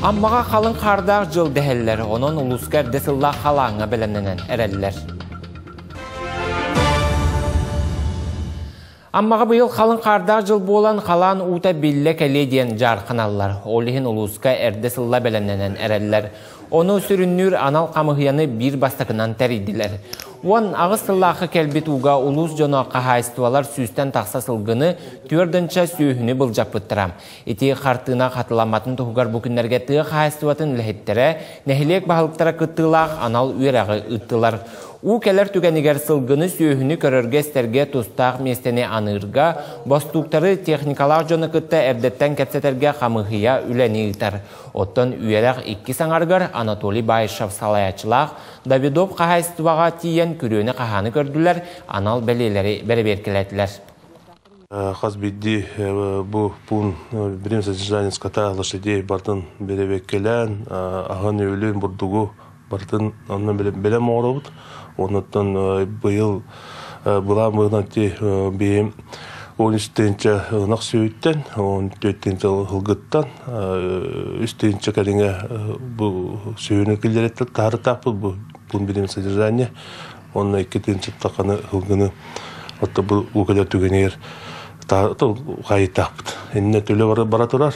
Аммаҕа халыҥ хаардаах дьыл дэһэллэр, онон улууска эрдэ сыллаах халааҥҥа бэлэмнэнэн эрэллэр. Аммаҕа быйыл халыҥ хаардаах дьыл буолан, халаан уута биллэ кэлиэ диэн дьаарханаллар. Ол иһин улууска эрдэ сылла бэлэмнэнэн эрэллэр. Ону сүрүннүүр анал хамыһыйаны биир бастакынан тэрийдилэр. 18 сыллаахха кэлбит ууга улуус дьоно хаһаайыстыбалар сүүстэн тахса сылгыны, түөрдүнчэ сүөһүнү былдьаппыттара. Ити хартыына хатыламматын туһугар бу күннэргэ тыа хаһаайыстыбатын үлэһиттэрэ, нэһилиэк баһылыктара кыттыылаах анал үөрэҕи ыыттылар. Уу кэлэр түгэнигэр сылгыны, сүөһүнү көрөргө-истэргэ тустаах миэстэни аныырга, бостууктары техникалаах дьону кытта эрдэттэн кэпсэтэргэ хамыыһыйа үлэни ыытар. Оттон үөрэх иккис аҥарыгар Анатолий Баишев салайааччылаах Давидов хаһаайыстыбаҕа тиийэн күрүөнү-хаһааны көрдүлэр, анал бэлиэлэри бэрэбиэркэлээтилэр. Хас биирдии бу пуун билим содержание скота, лошадей бартын бэрэбиэркэлээн, аһын-үөлүн, бурдугу барытын онно бэлэм оҥоробут. Оннуттан быйыл былаан быһыытынан ти биһим 13 тыһыынча ынах сүөһүттэн, 14 тыһыынча ылгыттан, 3 тыһыынча кэриҥэ бу сүөһүнү киллэрэттэр таһаарытаахпыт бу пуун билим содержание. Онно 2 тыһыынча таханы ылгыны отто бу уу кэлэр түгэнигэр хаайыттаахпыт. Иннэ төлө бара турар.